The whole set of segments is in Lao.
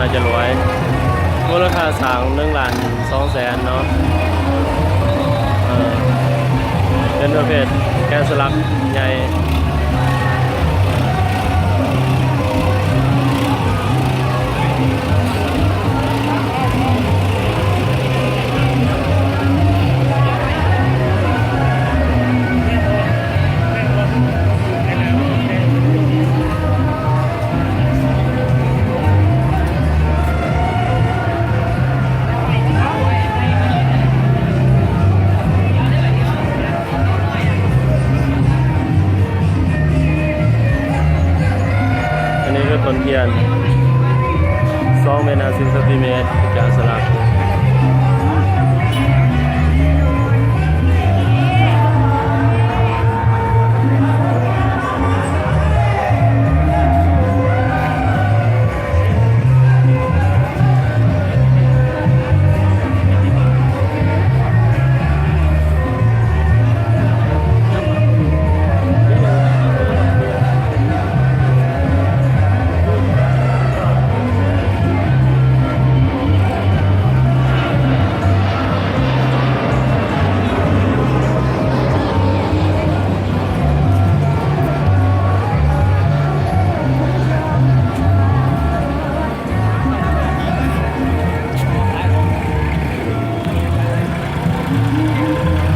ໜ້າຈະຫຼວຍ ມູນລະຄ່າສ້າງໜຶ່ງລ້ານສອງແສນເນາະ. ເອີ ເປັນປະເພດແກະສະຫຼັກໃຫຍ່. ອັນນີ້ຄືຕົ້ນທຽນ ສອງແມັດຫ້າສິບຊັງຕີແມັດ ແກະສະຫຼັກ.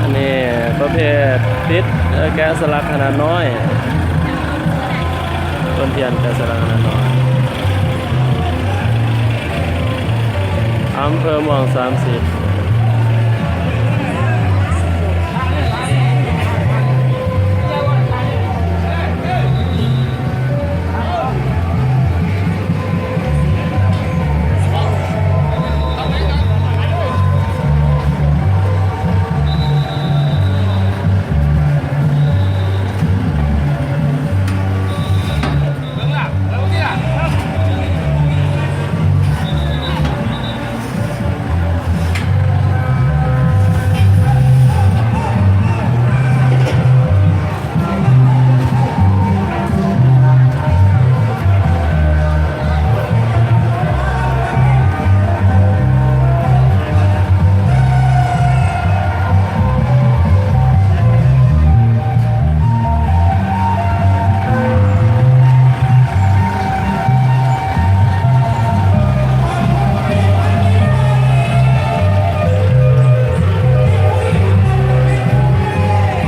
ອັນນີ້ປະເພດຕິດ ເອີ ແກະສະຫຼັກຂະໜາດນ້ອຍ ຕົ້ນທຽນແກະສະຫຼັກຂະໜາດນ້ອຍ ອຳເພີມ່ວງສາມສິບ.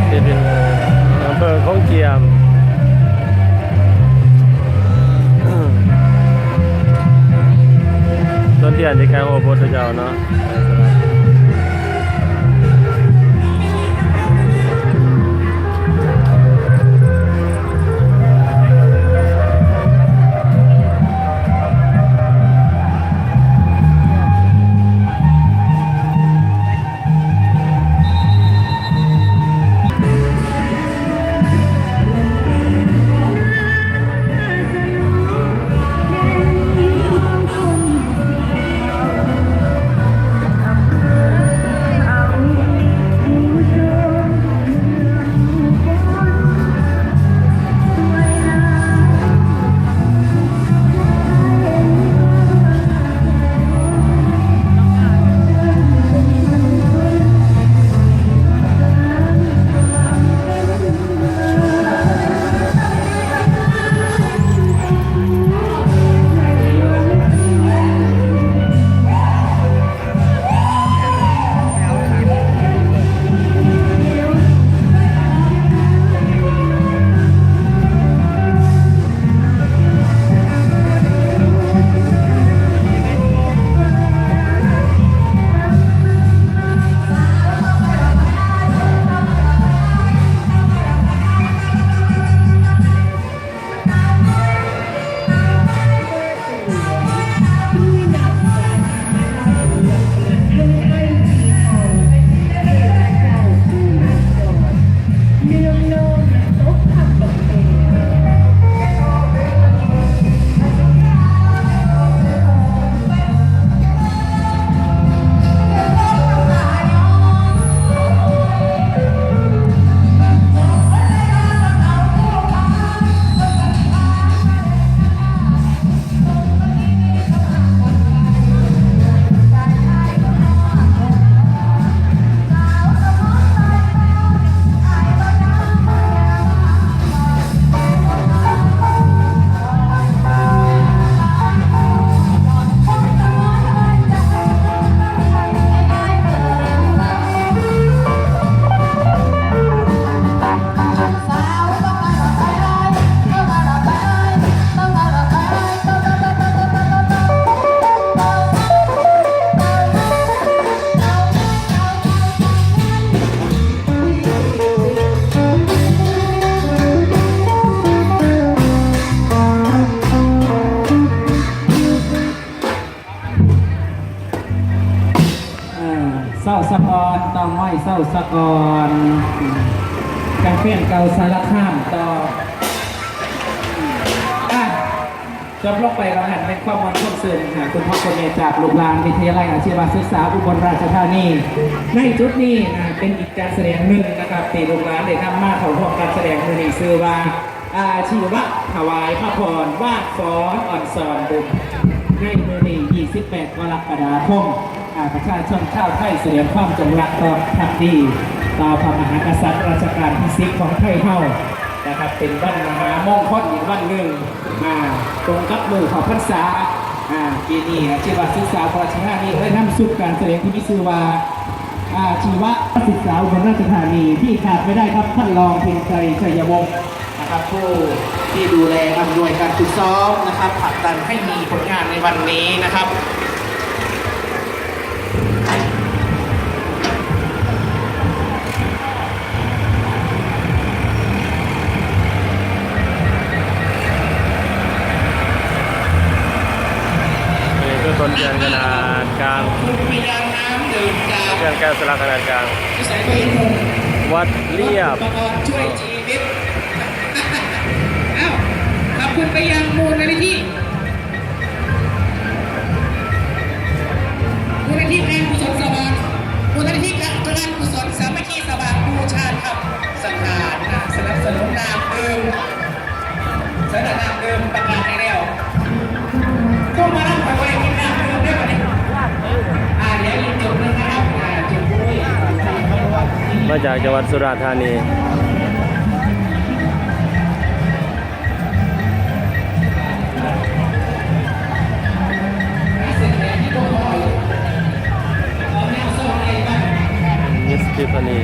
ເປັນອຳເພີໂຂງຈຽມ ຕົ້ນທຽນທີ່ໃກ້ໂຮງພະພຸດທະເຈົ້າເນາະ. ເ ສະກອນ ການແຟນເກົ່າສາລະຄາມຕໍ່ ອ່ະ ຈົບລົງໄປວ່າຫັ້ນ ແມ່ນຄວາມມ່ວນຄວາມຊື່ນ ຫາຄຸນພໍ່ຄຸນແມ່ຈາກລູກຫຼານວິທະຍາໄລອາຊີວະສຶກສາອຸບົນລາຊະທານີ. ໃນຈຸດນີ້ ອ່າ ເປັນອີກການສະແດງໜຶ່ງນະຄັບ ທີ່ລູກຫຼານໄດ້ນຳມາເຂົ້າຮ່ວມການສະແດງມື້ນີ້ ຊື່ວ່າ ອາຊີວະຖວາຍພະພອນວາດສອນອອນຊອນບຸນ ໃນມື້ວັນທີຍີ່ສິບແປດ ກໍລະກະດາຄົມ ອາ ປະຊາຊົນຊາວໄທສະແດງຄວາມຈົງລັກຕໍ່ພັກດີ ຕໍ່ພະມະຫາກະສັດລັດຊະການທີສິບຂອງໄທເຮົານະຄັບ ເປັນວັນມະຫາມົງຄົນອີກວັນໜຶ່ງ ອາ ຕົງກັບມື້ເຂົ້າພັນສາ ອາ ປີນີ້ອາຊີວະສຶກສາອຸບົນລາຊະທານີ ໄດ້ນຳຊຸດການສະແດງທີ່ມີຊື່ວ່າ ອາຊີວະສຶກສາອຸບົນລາຊະທານີ ທີ່ຂາດບໍ່ໄດ້ຄັບ ທ່ານຮອງ ເພັງໄຊ ໄຊຍະວົງ ນະຄັບ ຜູ້ທີ່ດູແລອຳນວຍການຝຶກຊ້ອມນະຄັບ ຜັກດັນໃຫ້ມີຜົນງານໃນວັນນີ້ນະຄັບ. ນີ້ຄືຕົ້ນທຽນຂະໜາດກາງ ຕົ້ນທຽນແກະສະຫຼັກຂະໜາດກາງ ວັດລຽບ. ອ້າວ ຂອບຄຸນໄປຍັງມູນນິທິ ມູນນິທິການກຸສົນສະຫວ່າງ ມູນນິທິການກຸສົນສາມັກຄີສະຫວ່າງບູຊາທຳ ສະຖານສະໜັບສະໜູນນ້ຳດື່ມ ສະໜັບນ້ຳດື່ມປະກາດໃຫ້ແລ້ວ. ພວກມານຳຂ້ອຍໄວ້ກິນນ້ຳດື່ມເດີ້ບັດນີ້ ອ່າ ດຽວອີກຈຸດໜຶ່ງນະຄັບ ອ່າ ຈຸດ ມາຈາກຈັງຫວັດສຸລາດທານີ. ມິສທິຟານີ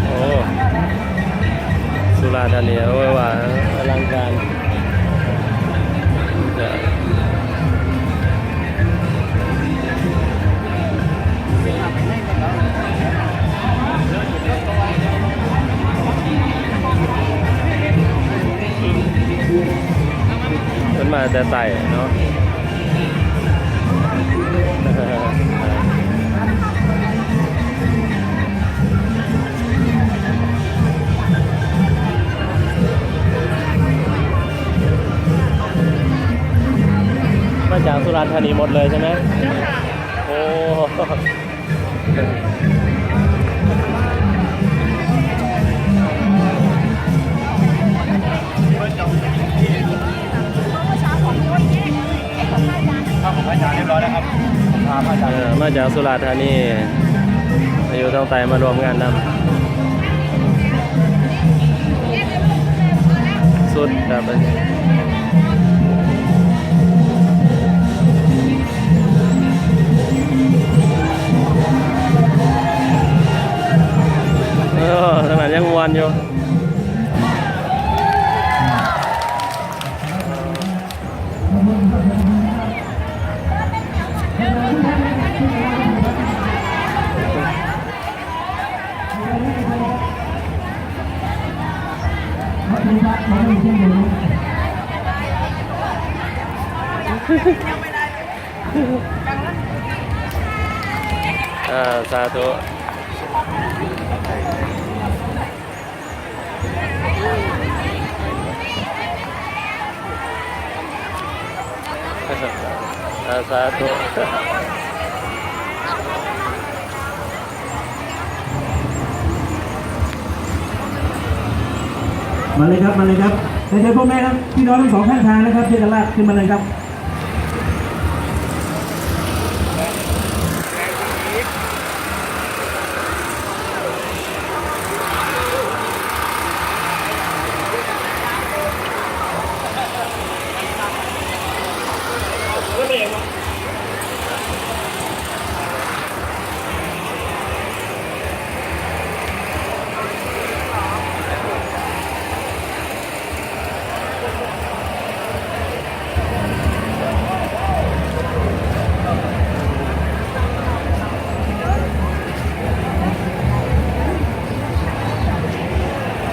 ໂອ້ ສຸລາທານີ ໂອ້ຍ ວ່າອະລັງການ. ເພິ່ນມາແຕ່ໃຕ້ເນາະ. ມາຈາກສຸລານທານີໝົດເລີຍໃຊ່ໄໝ? ໂອ້ ເອີ ມາຈາກສຸລານທານີ ຢູ່ທາງໃຕ້ມາຮ່ວມງານນຳ ສຸດແບບ ເອີ ທາງນັ້ນຍັງມ່ວນຢູ່. ອ່າ ສາທຸ. ອ່າ ສາທຸ. ມາເລີຍຄັບ ມາເລີຍຄັບ ເຊີນພໍ່ແມ່ ພີ່ນ້ອງທັງສອງຂ້າງທາງນະຄັບ ເຊີນລາດຂຶ້ນມາເລີຍຄັບ. ເປັນຫຍັງວະ?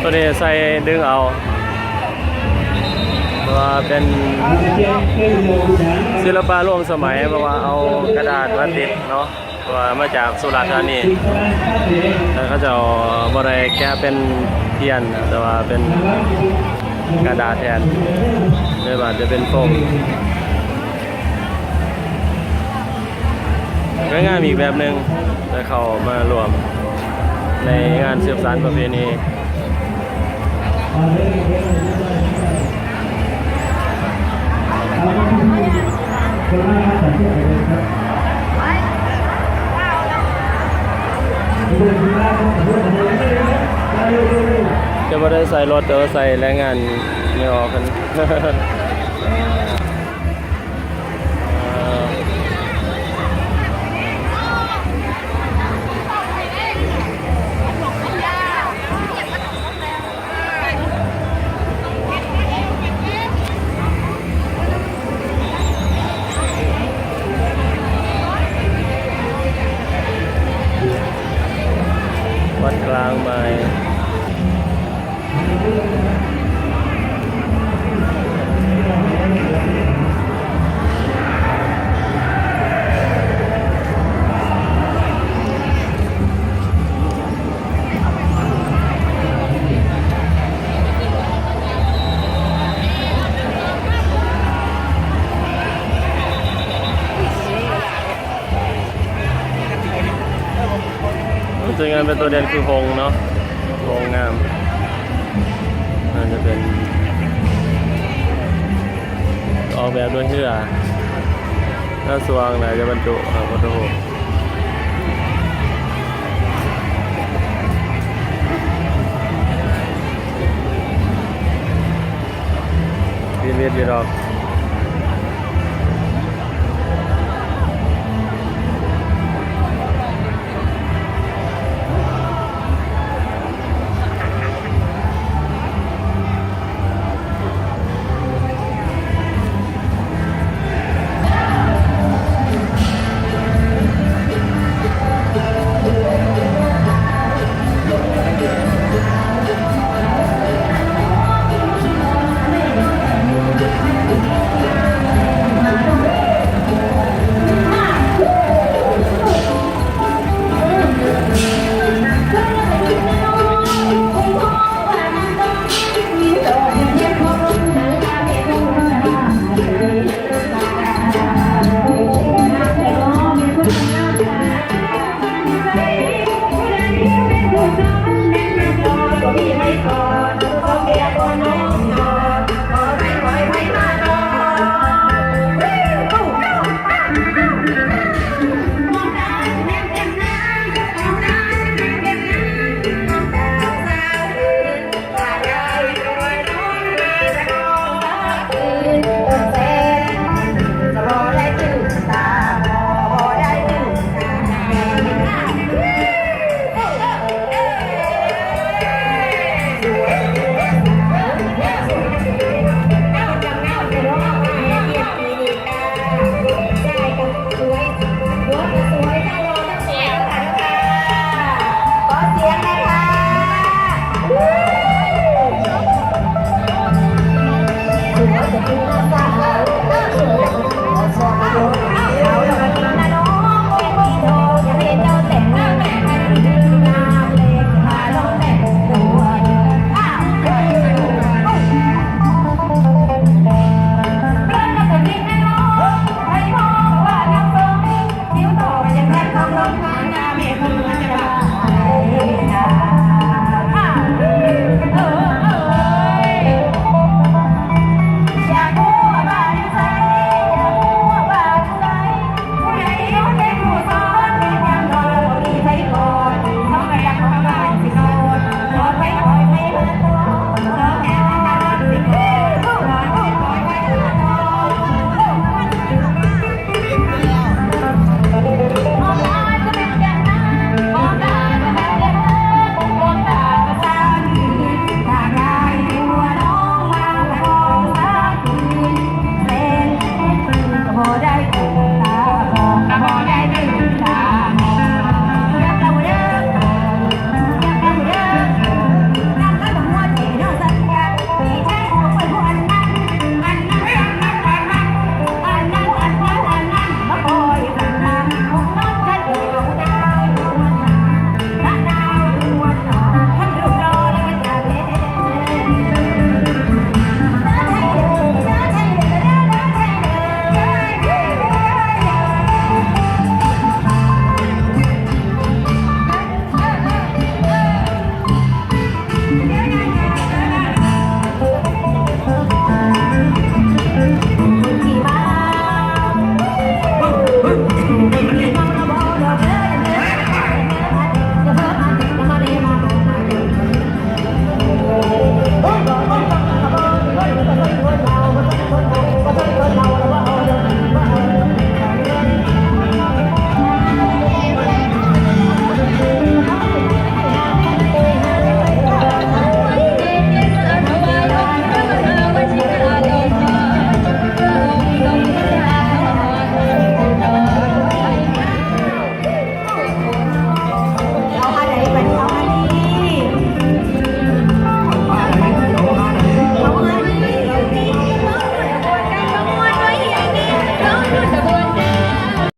ໂຕນີ້ໃສ່ດຶງເອົາ ເພາະວ່າເປັນສິລະປະຮ່ວມສະໄໝ ເພາະວ່າເອົາກະດາດມາຕິດເນາະ ເພາະວ່າມາຈາກສຸລາດທານີ ແຕ່ເຂົາເຈົ້າບໍ່ໄດ້ແກະເປັນພຽນ ແຕ່ວ່າເປັນກະດາດແທນ ຫຼືວ່າຈະເປັນໂຟມ. ສວຍງາມອີກແບບໜຶ່ງ ໄດ້ເຂົ້າມາຮ່ວມໃນງານສືບສານປະເພນີ. ຈະບໍ່ໄດ້ໃສ່ລົດ ແຕ່ວ່າໃສ່ແລງງານເມືອອກເພິ່ນ. ວັດກາງໄມ້. ສວຍງາມ ເປັນໂຕເດັ່ນຄືຫົງເນາະ ຫົງງາມ ໜ້າຈະເປັນອອກແບບດ້ວຍເຮືອ ແລ້ວສວ່າງໜ້າຈະບັນຈຸພະພຸດທະຮູບ. ຊີວິດຢູ່ດອກ